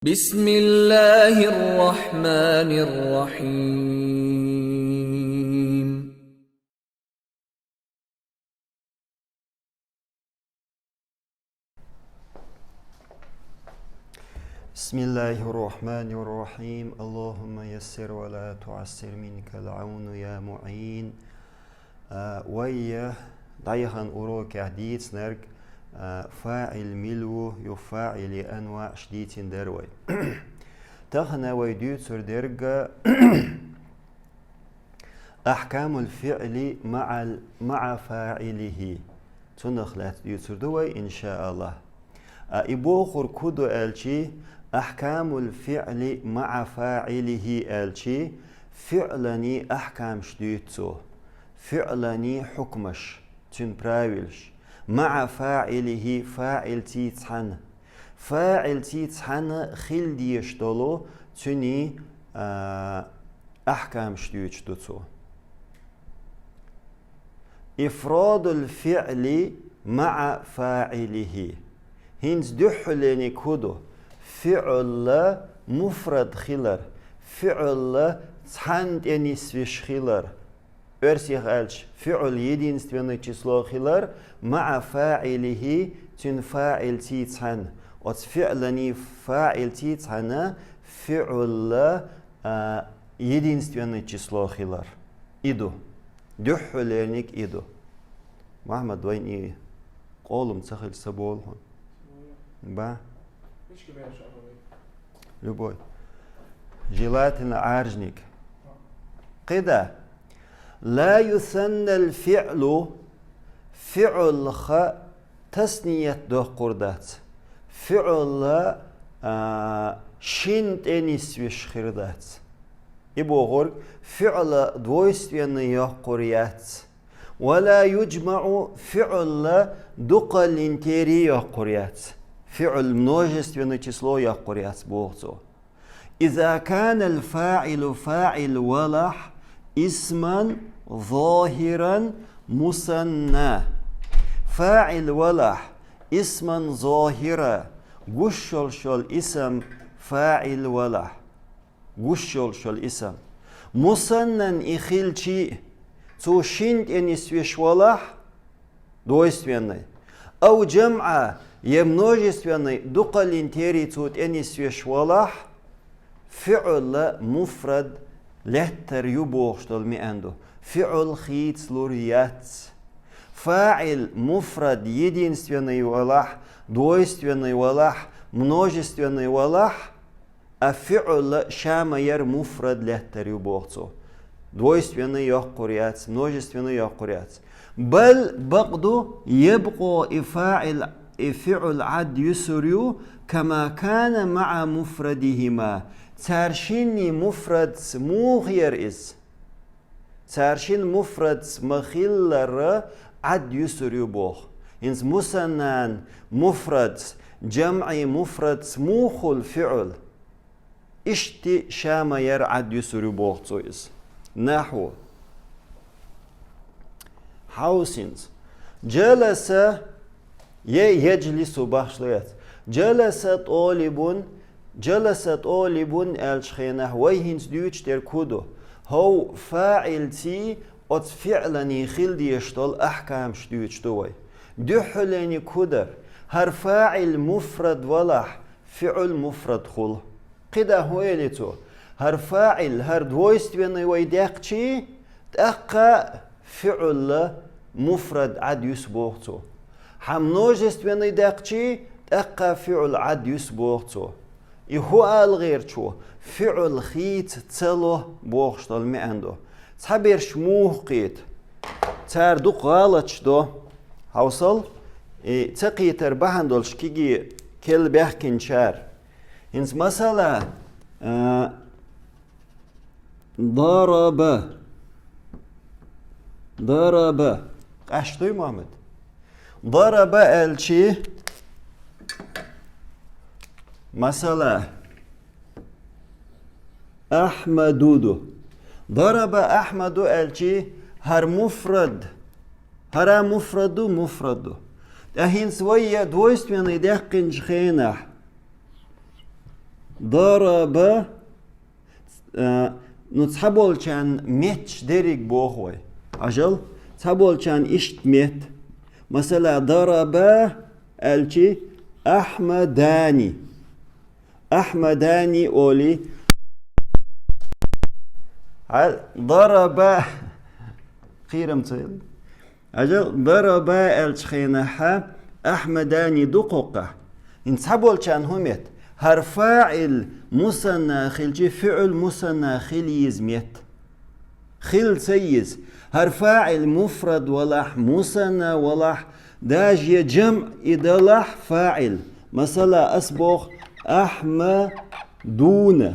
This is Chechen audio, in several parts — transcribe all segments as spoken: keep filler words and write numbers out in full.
بسم الله الرحمن الرحيم. بسم الله الرحمن الرحيم. اللهم يسر ولا تعسر، منك العون يا معين. А, вай дӀаяханчу урокехь дийцинарг, а, фаӀил мила ву, юха фаӀилан анваӀаш дийцина дара вай. Тахана вай дуьйцур дерг ахькамул фиӀли маӀал, маӀа фаӀилихи. Цунах лаьцна дуьйцур ду вай, иншааллахӀ. А, и бохург хӀун ду аьлчи, ахькамул фиӀли маӀа фаӀилихи аьлчи, фиӀлан ахькамаш дуьйцу цо. ФиӀлан хьукмаш, цуьнан правилаш. МаӀа фаӀилихи, фаӀилций цхьаьна. ФаӀилций цхьаьна хила дезаш долу цуьнан, а, ахькамаш дуьйцуш ду цо. Ифрадул фиӀли маӀа фаӀилихи. ХӀинца дуьххьалениг хӀун ду? ФиӀл муфрад хилар, фиӀл цхьаьна тӀенисвеш хилар. Оьрсех аьлча, фиӀл единственное число хилар, маӀа фаӀилихи, цуьнан фаӀилций цхьаьна. Оцу фиӀлан фаӀилций цхьаьна фиӀл, а, единственное число хилар. И ду. Дуьххьалениг и ду. Мухьаммад, вайн и къолам ца хилча, ца болу хьуна. Ба? Любой. Желательно Ӏаьржаниг. КхидӀа. Ла юсаннал фиӀлу, фиӀлах тасният доккхур дац. ФиӀл, а, шина тӀенисвеш хир дац. И бохург, фиӀл двойственный йоккхур яц. Ва ла юджмаӀу, фиӀл дукхаллин тери йоккхур яц. ФиӀл множественное число йоккхур яц, боху цо. Иза канал фаӀилу, фаӀил валахь, исман зохиран мусанна. ФаӀил валахь, исман зохира, гуш йолуш йолу исам фаӀил валахь. Гуш йолуш йолу исам. Мусаннан и хилчий, цо шина тӀенисвеш валахь, двойственный. Ау джамӀа, я множественный, дукхаллин тери цо тӀенисвеш валахь, фиӀл муфрад лаьттар ю бохуш долу маьӀна ду. ФиӀл хийцалур яц. ФаӀил муфрад единственный валахь, двойственный валахь, множественный валахь, а фиӀл ша ма яра муфрад лаьттар ю боху цо. Двойственный йоккхур яц, множественный йоккхур яц. Бал бакъду, ябкъо и фаӀил, и фиӀл Ӏад юьсур ю, кама кана маӀа муфрадихима. Цара шинний муфрадца муха яра иза? Цара шина муфрадца ма-хиллара Ӏад юьсур ю боху. ХӀинца мусаннан муфрадца, джамӀи муфрадца муха хуьлу фиӀл? Иштта ша ма яра Ӏад юьсур ю боху цо иза. Нахьу. Хьовсинца. Джаласа, е яджлису бахьаш лоьц. Джаласа тӀолибун, джаласа тӀолибун аьллачу хенахь вай хӀинца дуьйцуш дерг хӀун ду? ХӀов фаӀилций оцу фиӀланий хила дезаш долу ахькамаш дуьйцуш ду вай. Дуьххьалениг хӀун дара? ХӀара фаӀил муфрад валахь, фиӀл муфрад хуьлу. КхидӀа хӀун эли цо? ХӀара фаӀил, хӀара двойственный вай даьккхичий, тӀаккха фиӀл муфрад Ӏад юьсу боху цо. Хьан множественный даьккхичий, тӀаккха фиӀл Ӏад юьсу боху цо. И хӀун ала гӀерчо, фиӀл хийца ца ло бохуш долу маьӀна ду. Цхьаберш муха кхета? Цара дукха гӀалаташ до. Хьовсал, и ца кхетар бахьана долуш кегий керла баьхкинчара. ХӀинца масала, а, дараба. Дараба. Къаьстуй, Мухьаммад? Дараба аьлчи, масала, Ахьмаду ду. Дараба Ахьмаду аьлчи, хӀара муфрад. ХӀара муфраду, муфраду. Ткъа хӀинца вай я двойственный даьккхинчу хенахь, Дараба, а, ну, цхьаболчарна метташ дерриг боху вай. Хьажал, цхьаболчарна иштта метта. Масала, дараба аьлчи, Ахьмадани. Ахьмадани оли. Хьал, дараба. Кхерам ца хилла. Хьажал, дараба аьлча хенахьа, Ахьмадани ду кхоккха. ХӀинца цхьаболчарна хӀун метта? ХӀара фаӀил мусанна хилчи, фиӀл мусанна хила еза метта. Хила ца еза. ХӀара фаӀил муфрад валахь, мусанна валахь, даже я жамъ и далахь фаӀил. Масала, ас боху Ахьмадуна.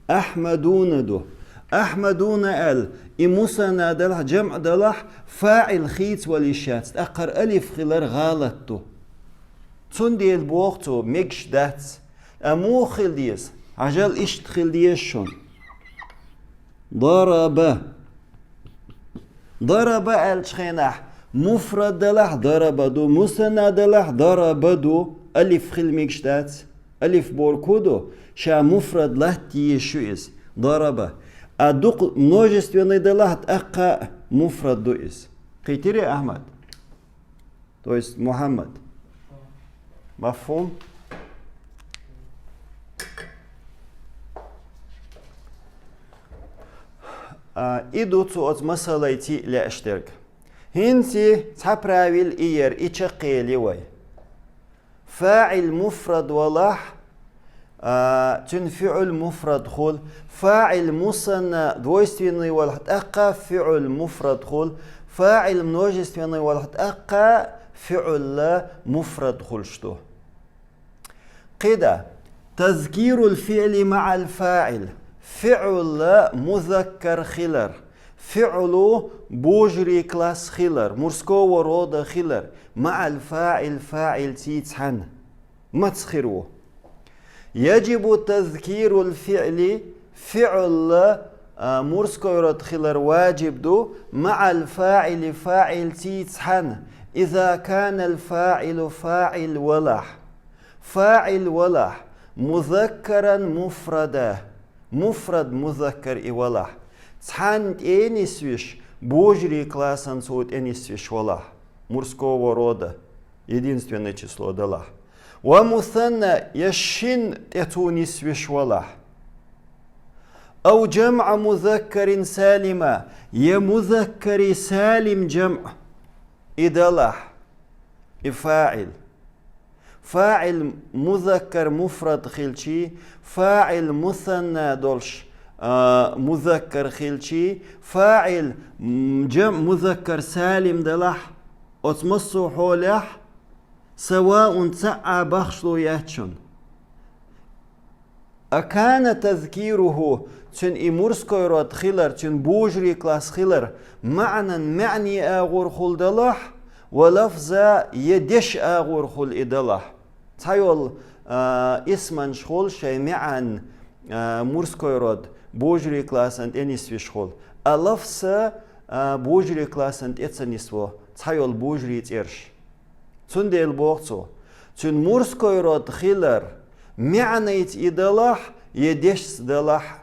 Ахьмадуна ду. Ахьмадуна аьлла, и мусанна далахь, жамъ далахь, фаӀил хийцавала йиш яц, тӀаккха хӀара алиф хилар гӀалат ду. Цундела боху цо, мегаш дац. Амма муха хила деза? Хьажал, иштта хила деза шуна. Дараба. Дараба аьлча хенахь, муфрад далахь, дараба ду, мусанна далахь, дараба ду, алиф хила мегаш дац. Алиф бохург хӀун ду? Ша муфрад латта еза шу иза. Дараба. А дукха множественный далахь, тӀаккха муфрад ду иза. Кхийтирий, Ахьмад? То есть Мухьаммад. Мафхум? А, и ду цу оцу масалайций лаьаш дерг. ХӀинца цхьа правил и яра, и чекхъели вай. ФаӀил муфрад валахь, а, цуьнан фиӀл муфрад хуьлу. ФаӀил мусанна двойственный валахь, тӀаккха фиӀл муфрад хуьлу. ФаӀил множественный валахь, тӀаккха фиӀл муфрад хуьлуш ду. КхидӀа, тазкирул фиӀли маӀал фаӀил. ФиӀл музаккар хилар. ФиӀлу божарий класс хилар, мужского рода хилар, маӀал фаӀил, фаӀилций цхьаьна. Маца хир ву? Яжибу тазкирул фиӀли, фиӀл, а, мужской род хилар важиб ду, маӀал фаӀили, фаӀилций цхьаьна, иза канал фаӀилу, фаӀил валахь. ФаӀил валахь, музаккаран муфрада, муфрад музаккар и валахь. Цхьаьна тӀе нисвеш, божарий классан цо тӀе нисвеш валахь, мужского рода, единственное число далахь. Ва мусанна, я шин тӀе цо нисвеш валахь. Ау жамъа музаккарин салима, я музаккари салим жамъ и далахь, и фаӀил. ФаӀил музаккар муфрад хилчи, фаӀил мусанна долуш, а, музаккар хилчи, фаӀил, м, жамъ музаккар салим далахь, оцу массо а хьолехь, саваун, цхьа а бахшло яц шуна. Акана тазкируху, цуьнан и мужской род хилар, цуьнан божарий класс хилар, маӀанан, маьӀне агӀор хуьлу далахь, ва лафза, я дешан агӀор хуьлу и далахь. Цхьайолу, а, исманаш хуьлу шайн маьӀан, а, мужской род, божарий классан тӀе нисвеш хуьлу. А лафз, а, божарий классан тӀе ца нисво, цхьайолу божарий цӀераш. Цундела боху цо, цуьнан мужской род хилар, маьӀнайца и далахь, я дешца далахь.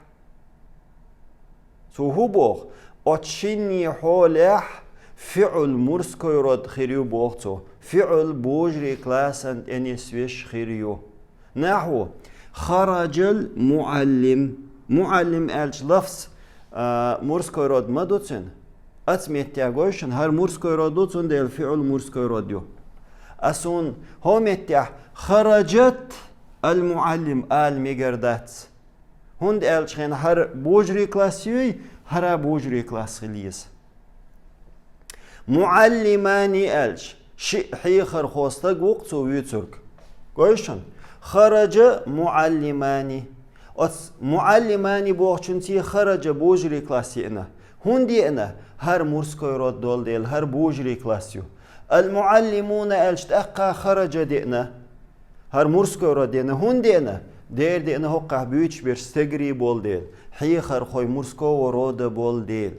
Цо хӀун боху? Оцу шинне хьолехь фиӀл мужской род хир ю, боху цо. ФиӀл божарий классан тӀе нисвеш хир ю. Нахьу, хараджал муаллим. Муаллим аьлча лафз, а, мужской род ма ду цуьнан? Оцу меттехь гой шуна, хӀара мужской род ду, цундела фиӀл мужской род ю. Ас хьуна хӀо меттехь хараджат ал муаллим ала мегар дац. ХӀунда аьлча хьуна хӀара божарий класс юй, хӀара божарий класс хила еза. Муаллимани аьлча, шиъ хьехархо стаг ву-кх цо вуьйцург. Гой шуна? Хараджа муаллимани. Оцу муаллимани бохучунций хараджа божарий класс еана. ХӀунда еана? ХӀара мужской род долу дела, хӀара божарий класс ю. Ал-муаллимуна аьлча тӀаккха хараджа деана. ХӀара мужской род деана. ХӀунда деана? Дера деана, хӀокхахь буьйцуш берш стегарий болу дела, хьехархой мужского рода болу дела.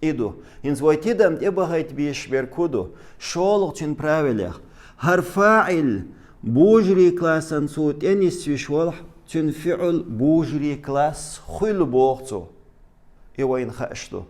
И ду. ХӀинца вай тидам тӀебахийта безаш берг хӀун ду? ШолгӀачун правилех. ХӀара фаӀил божарий классан цо тӀе нисвеш валахь, Цуьнан фиӀл божарий класс хуьлу боху цо. И вайна хууш ду.